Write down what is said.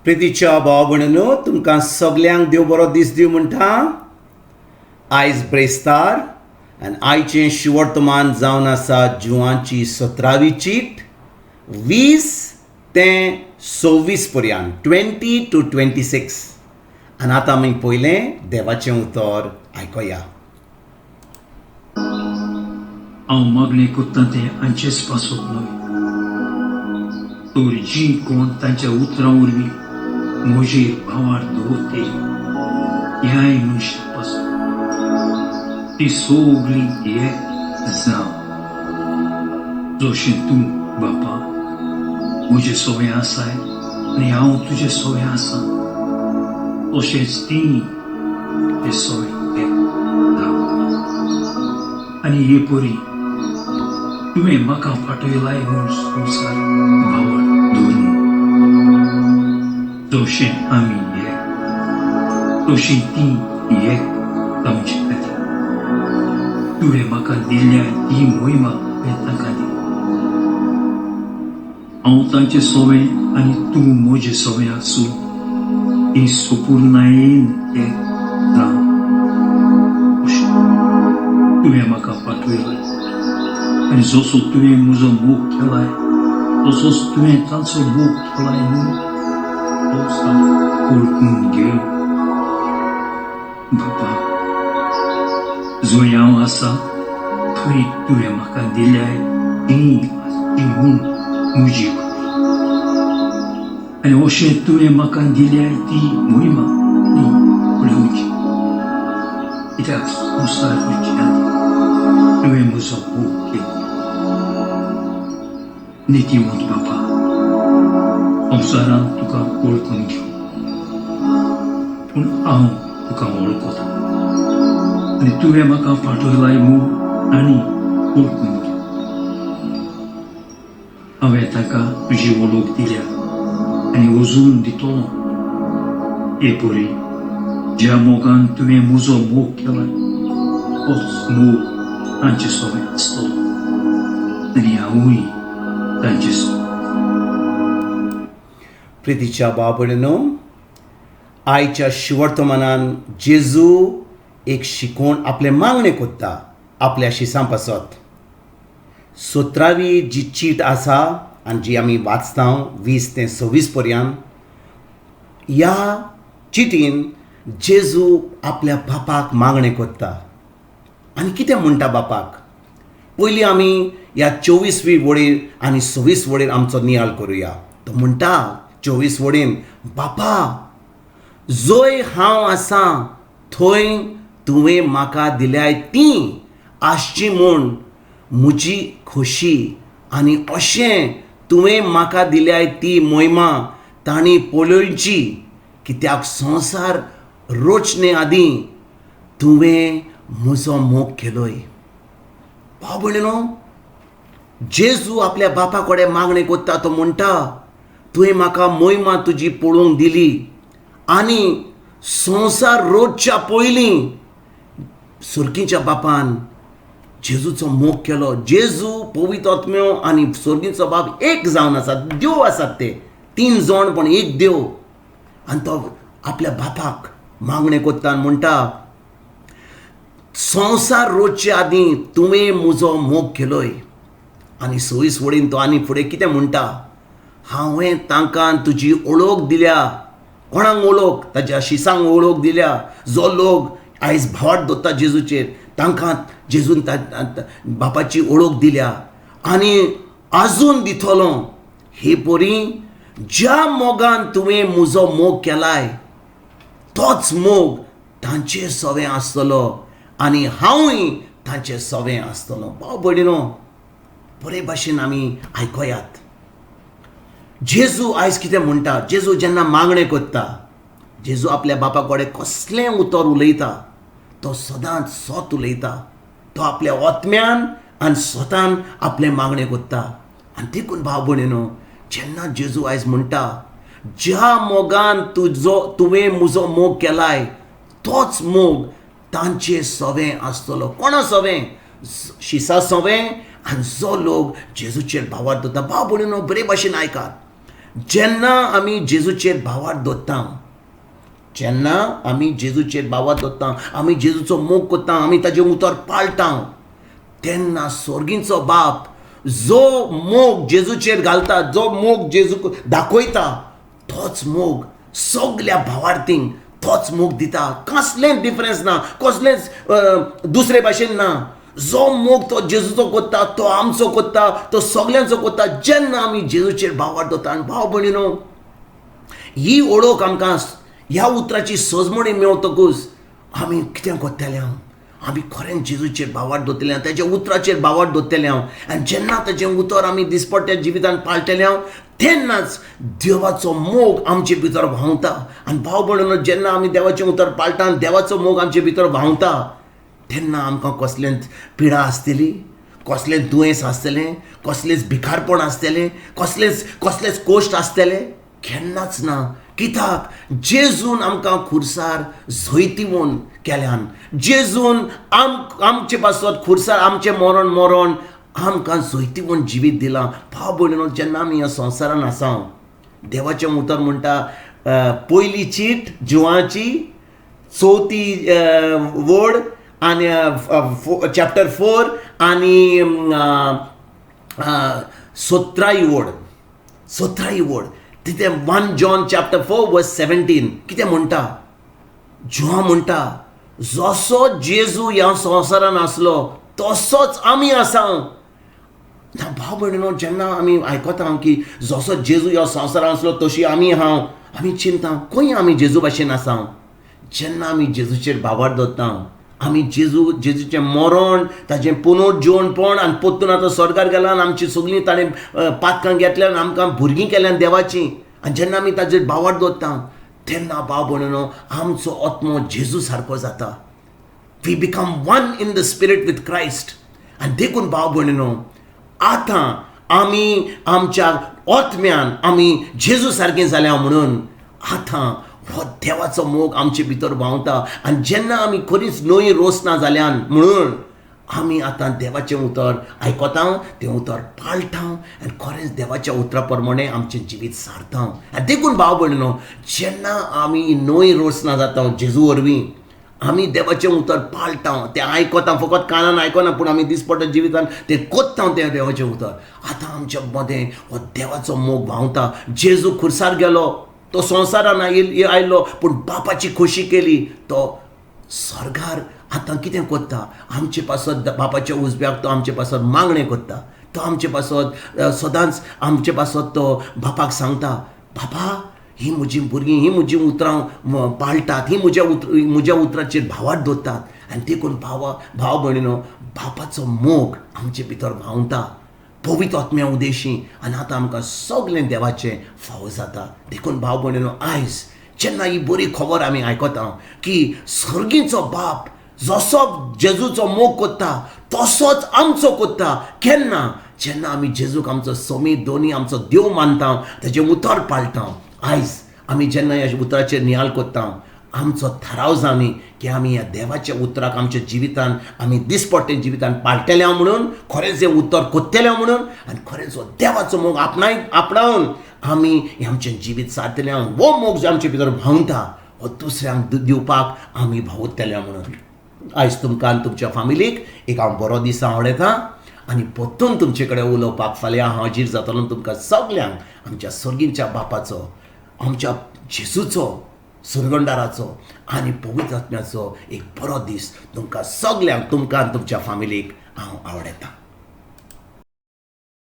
प्रितीच्या भाव भयणीनो, तुमकां सगल्यांक देव बरो दीस दिवं म्हणटा. आयज ब्रेस्तार आनी आयचें शिवर्तमान जावन आसा जुवांची 17वी चीट, 20 ते 26 पर्यंत, 20 to 26. आनी आतां आमी पयलें देवाचें उतर आयकोया. हांव मागणें कोत्ता तें हांचेच पासत न्हय, तर जीं कोण तांच्या उतरां वरवीं म्हजेर भावार्थ दवरतलीं ह्याय मनशां पासत, ती सगळीं एक जावं. जशें तूं बापा म्हजे सोवें आसाय आनी हांव तुजे सोवें आसा, तशेंच तीं तुजे सोवें एक जावं. आनी हे परी तुवें म्हाका फाटयलाय म्हूण संवसार भावार्थ दवरूं. जशें आमी एक तशी ती एक जावचे खातीर तुवें म्हाका दिल्या ती मोहिमा हांवें तांकां दिली. हांव तांचे सोवें आनी तूं म्हजे सोवें आसूं ती सोपूर्णायेन एक जावं अशें तुवें म्हाका पाठयलाय आनी जसो तुवें म्हजो मोग केलाय तसोच तुवें तांचो मोग केलाय म्हूण संवसार वळखून घेवं. बापा, जंय हांव आसा थंय तुवें म्हाका दिल्याय ती आसची म्हूण म्हजी खोशी आनी अशें तुवें म्हाका दिल्याय ती मोहिमा ती पळोवची, कित्याक संवसार रचच्या आदीं तुवें म्हजो मोग केलो. नितीवंत बापा, संवसारान तुका वळखून घेवं, पूण हांव तुका वळखता आनी तुवें म्हाका पाठयलाय म्हूण आनी वळखून घेवं. हांवें ताका तुजी वळख दिल्या आनी अजून दितलो. हे परी ज्या मोगान तुवें म्हजो मोग केलाय तोच मोग तांचे सोवें आसतलो आनी हांवूय तांचे सोवें. प्रितीच्या भाव भयणीनो, आयच्या शिवर्तमानान जेजू एक शिकोवण आपलें मागणें कोत्ता आपल्या शिसां पासत. 17वी जी चीट आसा आनी जी आमी वाचता 20 ते 26 पर्यंत, ह्या चिटीन जेजू आपल्या बापाक मागणें कोत्ता. आनी कितें म्हणटा बापाक? पयलीं आमी ह्या 24वी वळीर आनी 26 वळीर आमचो नियाळ करुया. तो म्हणटा 24 वळीन, बापा, जंय हांव आसा थंय तुवें म्हाका दिल्याय ती आसची म्हूण म्हजी खोशी, आनी अशें तुवें म्हाका दिल्याय ती मोहिमा तांणी पळोवची, कित्याक संवसार रचणे आदीं तुवें म्हजो मोग केलोय. भाव भयणीनो, जेजू आपल्या बापा कडेन मागणें कोत्ता. तो म्हणटा, तुवें म्हाका मोहिमा तुजी पळोवंक दिली आनी संवसार रचच्या पयलीं सर्गीच्या बापान जेजूचो मोग केलो. जेजू, पवित्र आत्म्यो आनी सर्गीचो बाप एक जावन आसात, देव आसात ते तीन जाण पण एक देव. आनी तो आपल्या बापाक मागणें कोत्ता आनी म्हणटा, संवसार रचचे आदीं तुवें म्हजो मोग केलोय. आनी 26 वळीन तो आनी फुडें कितें म्हणटा? हांवें तांकां तुजी ओळख दिल्या. कोणाक ओळख? ताज्या शिसांक ओळख दिल्या. जो लोक आयज भावार्थ दवरता जेजूचेर तांकां जेजून बापाची ओळख दिल्या आनी आजून दितलो. हे परी ज्या मोगान तुवें म्हजो मोग केलाय तोच मोग तांचे सवें आसतलो आनी हांवूय तांचे सवें आसतलो. भाव भयणीनो, बरे भाशेन आमी आयकोयात जेजू आयज कितें म्हणटा. जेजू जेन्ना मागणें कोत्ता, जेजू आपल्या बापा कडेन कसलें उतर उलयता, तो सदांच सत उलयता. तो आपल्या ओत्म्यान आनी स्वतान आपलें मागणें कोत्ता. आनी देखून भाव भयणीनो, जेन्ना जेजू आयज म्हणटा, ज्या मोगान तुजो तुवें म्हजो मोग केलाय तोच मोग तांचे सवें आसतलो. कोणा सवें? शिसा सवें आनी जो लोक जेजूचेर भावार्थ दवरता. भाव भयणीनो, बरे भाशेन आयकात. जेन्ना आमी जेजूचेर भावार्थ दवरता, जेन्ना आमी जेजूचेर भावार्थ दवरता, आमी जेजूचो मोग करता, आमी ताजें उतर पाळटा, तेन्ना सोर्गींचो बाप जो मोग जेजूचेर घालता, जो मोग जेजूक दाखयता, तोच मोग सगल्या भावार्थींक तोच मोग दिता. कसलेंच डिफरन्स ना, कसलेंच दुसरे भाशेन ना. जो मोग तो जेजूचो कोत्ता तो आमचो कोत्ता, तो सगल्यांचो कोत्ता. जेन्ना आमी जेजूचेर भावार्थ दवरता. आनी भाव भयणीनो, ही ओळख आमकां ह्या उतराची सजमणी मेवतकूच आमी कितें कोत्तले? हांव आमी खरेंच जेजूचेर भावार्थ दवरतले हांव, तेज्या उतराचेर भावार्थ दवरतले हांव. आनी जेन्ना तेजें उतर आमी दिसपट्ट्या जिवितान पाळटले हांव, तेन्नाच देवाचो मोग आमचे भितर व्हांवता. आनी भाव भयणीनो, जेन्ना आमी देवाचें उतर पाळटा आनी देवाचो मोग आमचे भितर व्हांवता, तेन्ना आमकां कसलेंच पिडा आसतली, कसलेंच दुयेंस आसतलें, कसलेंच भिकारपण आसतलें, कसलेंच कसलेंच कोश्ट आसतलें, केन्नाच ना. कित्याक? जेजून आमकां खुरसार जैतिवंत केल्यान. जेजून आमचे पासत खुरसार आमचें मरण मरण आमकां जैतिवंत जिवीत दिलां. भाव भयणीनो, जेन्ना आमी ह्या संवसारान आसा, देवाचें उतर म्हणटा, पयली चीट जिवाची चवथी वड आनी चॅप्टर 4 आनी 17 वड, 17 वड, तितें 1 जॉन चॅप्टर 4 वर्स 17 कितें म्हणटा? जुआ म्हणटा, जसो जेजू ह्या संवसारान आसलो तसोच आमी आसा. ना भाव भयणीनो, जेन्ना आमी आयकता की जसो जेजू ह्या संवसारान आसलो तशी आमी हांव, आमी चिंता खंय आमी जेजू भाशेन आसा. जेन्ना आमी जेजूचेर भावार्थ दवरता, आमी जेजूचें मरण, ताजें पुनर्जिवणपण आनी परतून आतां स्वर्गार गेला आनी आमची सगळीं ताणें पातकां घेतल्यान आमकां भुरगीं केल्यान देवाचीं. आनी जेन्ना आमी ताजेर भावार्थ दवरता तेन्ना भाव भयणीनो, आमचो आत्मो जेजू सारको जाता. We become one in the spirit with Christ. आनी देखून भाव भयणीनो, आतां आमी आमच्या आत्म्यान आमी जेजू सारकें जाल्या म्हणून आतां हो देवाचो मोग आमचे भितर व्हांवता. आनी जेन्ना आमी खरीच न्हय रोसना जाल्यान म्हणून आमी आतां देवाचें उतर आयकता, तें उतर पाळटा आनी खरेंच देवाच्या उतरा प्रमाणे आमचें जिवीत सारता. आनी देखून भाव भयणीनो, जेन्ना आमी न्हय रोसना जाता जेजू वरवीं, आमी देवाचें उतर पाळटा, तें आयकता, फकत कानान आयकना पूण आमी दिसपट्ट्या जिवितान तें कोत्ता तें देवाचें उतर. आतां आमच्या मदें हो देवाचो मोग व्हांवता. जेजू खुरसार गेलो, तो संवसारान आयलो पूण बापाची खोशी केली, तो स्वर्गार आतां कितें कोत्ता? आमचे पासत बापाच्या उजव्याक तो आमचे पासत मागणें कोत्ता. तो आमचे पासत सदांच आमचे पासत तो बापाक सांगता, बापा ही म्हजी भुरगीं, ही म्हजी उतरां पाळटात, ही म्हज्या उतराचेर भावार्थ दवरतात. आनी देखून भाव भयणीनो, बापाचो मोग आमचे भितर व्हांवता पवित्र आत्म्या उदेशी. आनी आतां आमकां सगळें देवाचें फावो जाता. देखून भाव भयणीनो, आयज जेन्ना ही बरी खबर आमी आयकता की सर्गीचो बाप जसो जेजूचो मोग कोत्ता तसोच आमचो कोत्ता, केन्ना? जेन्ना आमी जेजूक आमचो समी दोनी आमचो देव मानता, तेजें उतर पाळटा. आयज आमी जेन्ना ह्या उतराचेर नियाळ कोत्ता, आमचो थाराव जावनी की आमी ह्या देवाच्या उतराक आमच्या जिवितान आमी दिसपट्टे जिवितान पाळटले हांव म्हणून, खरेंच हें उतर कोत्तले हांव म्हणून, आनी खरेंच हो देवाचो मोग आपणावन आमी हें आमचें जिवीत सारतले हांव. हो मोग जो आमचे भितर व्हांवता हो दुसऱ्यांक दिवपाक आमी भावतले हांव म्हणून. आयज तुमकां आनी तुमच्या फामिलीक एक हांव बरो दीस आवडयता आनी परतून तुमचे कडेन उलोवपाक फाल्यां हांव हाजीर जातलो. तुमकां सगल्यांक आमच्या सर्गींच्या बापाचो, आमच्या जेजूचो, सुरगंडाराचो आनी पवित्र आत्म्याचो एक बरो दीस तुमकां सगल्यांक, तुमकां आनी तुमच्या फामिलीक हांव आवडयतां.